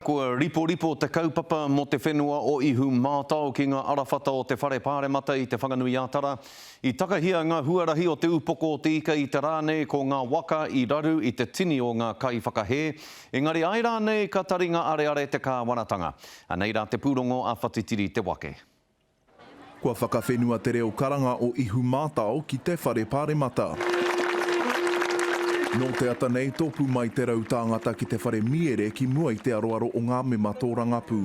Kua riporipo te kaupapa mō te whenua o Ihumātao ki ngā arawhata o te Whare Pāremata i Te Whanganui-a-Tara. I takahia ngā huarahi o Te Upoko o te Ika i te rā nei ko ngā waka i raru i te tini o ngā kaiwhakahē, engari ai rānei ka taringa areare te kāwanatanga. Anei rā te pūrongo a Whatitiri Te Wake. Kua whakawhenua te reo karanga o Ihumātao ki te Whare Pāremata. Nō te ata nei, tōpū mai te rautāngata ki te whare miere ki mua i te aroaro o ngā mema tōrangapū.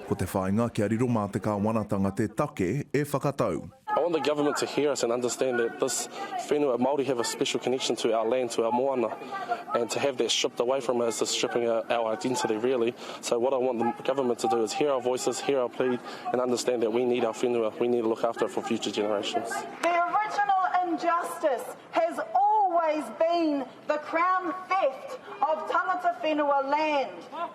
Ko te whāinga kia riro mā te kāwanatanga te take e whakatau. I want the government to hear us and understand that this whenua, Māori have a special connection to our land, to our moana, and to have that stripped away from us is stripping our identity really. So what I want the government to do is hear our voices, hear our plea, and understand that we need our whenua, we need to look after it for future generations. The original injustice has always been the Crown theft of tangata whenua land.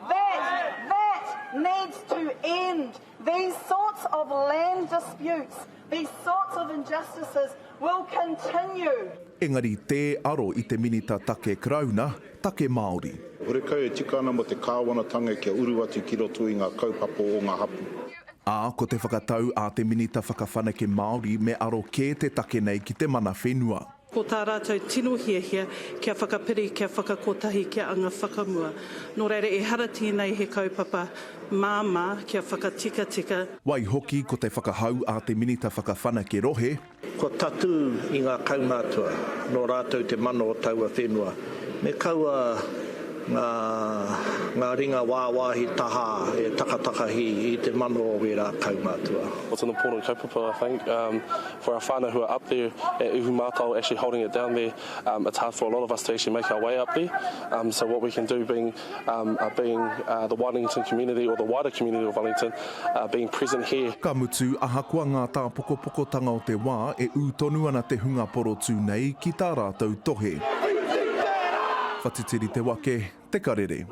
That, that needs to end. These sorts of land disputes, these sorts of injustices will continue. Engari tē aro i te Minita Take Karauna, Take Māori. Horekau e tika ana mo te Kāwanatanga kia uru atu ki roto i nga kaupapa o nga hapu. Ā, ko te whakatau a te Minita Whakawhanake Māori me aro kē te take nei ki te mana whenua. Ko tā rātou tino hiahia kia whakapiri, kia whakakotahi, kia anga whakamua. Nō reira, ehara tēnei he kaupapa māmā kia whakatikatika. Waihoki, ko te whakahau a te Minita Whakawhanake Rohe, Kua tatū i ngā kaumātua, nō rātou te mana o taua whenua, me kaua ngā, ngā ringa wāwāhi tahā e takatakahi i te mana o wērā kaumātua. It's an important kaupapa I think for our whānau who are up there at Ihumātao actually holding it down there, it's hard for a lot of us to actually make our way up there, so what we can do being being the Wellington community or the wider community of Wellington being present here. Ka mutu, ahakoa ngā tāpokopokotanga o te wā, e ū tonu ana te hunga porotū nei ki tā rātou tohe. Whatitiri Te Wake, Te Karere.